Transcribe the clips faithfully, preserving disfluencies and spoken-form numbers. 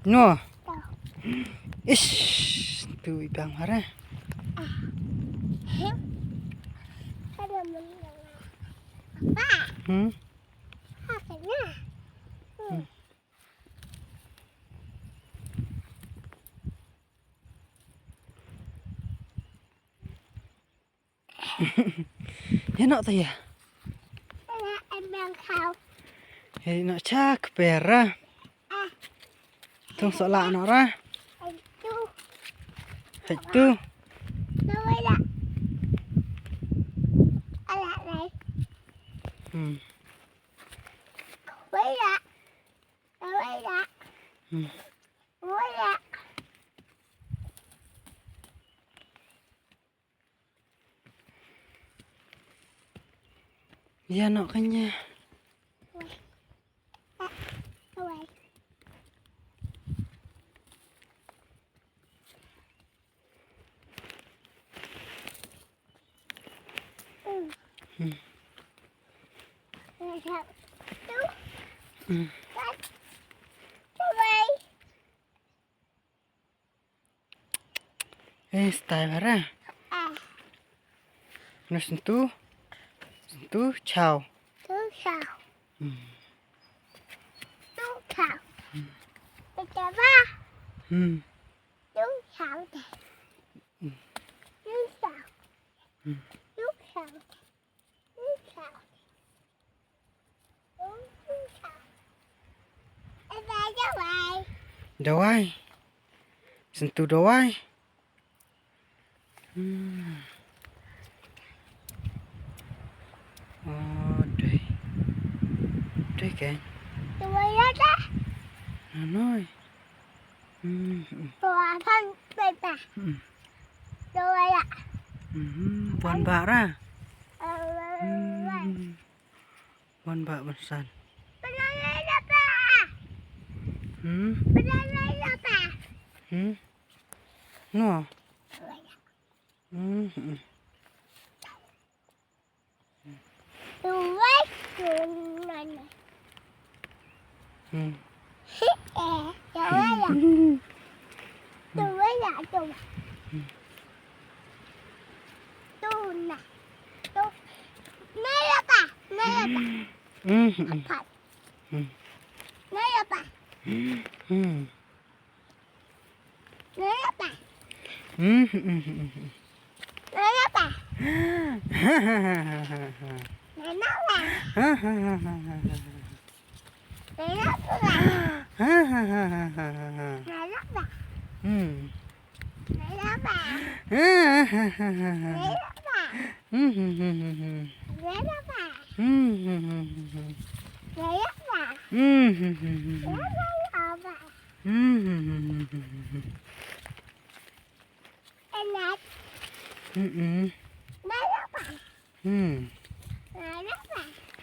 No. Ish, tu i bang hara. Hmm? Hmm. Ïa noh ta ïa. Ïa noh cha kper ra. Tung soh lah noh ra. Hai tu. Hmm. Hmm. Ïa noh kane. Hmm. Hmm. Eh, style hara. Ah. Nus ntu. Ntu chow. Tu chow. Hmm. Tu chow. Hmm. Tu chow. Hmm. Tu chow. Hmm. Tu chow. Hmm. Tu chow. Dawai. Sentuh dawai. Hmm. Oh, dei. Dei kan? Dawai ada. Nanoi. Hmm. Tuan, tuan, tuan. Hmm. Dawai ya. Hmm. Tuan bara. Hmm. Wan ba ban san. Hmm? Hmm? No. Hmm. Hmm. Hmm. Hmm. Hmm. Hmm. Hmm. Hmm. Hmm. Hmm. Hmm. Hmm.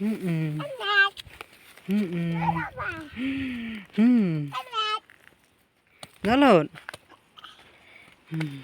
Hmm. Hmm. Hmm. Nalot. Hmm.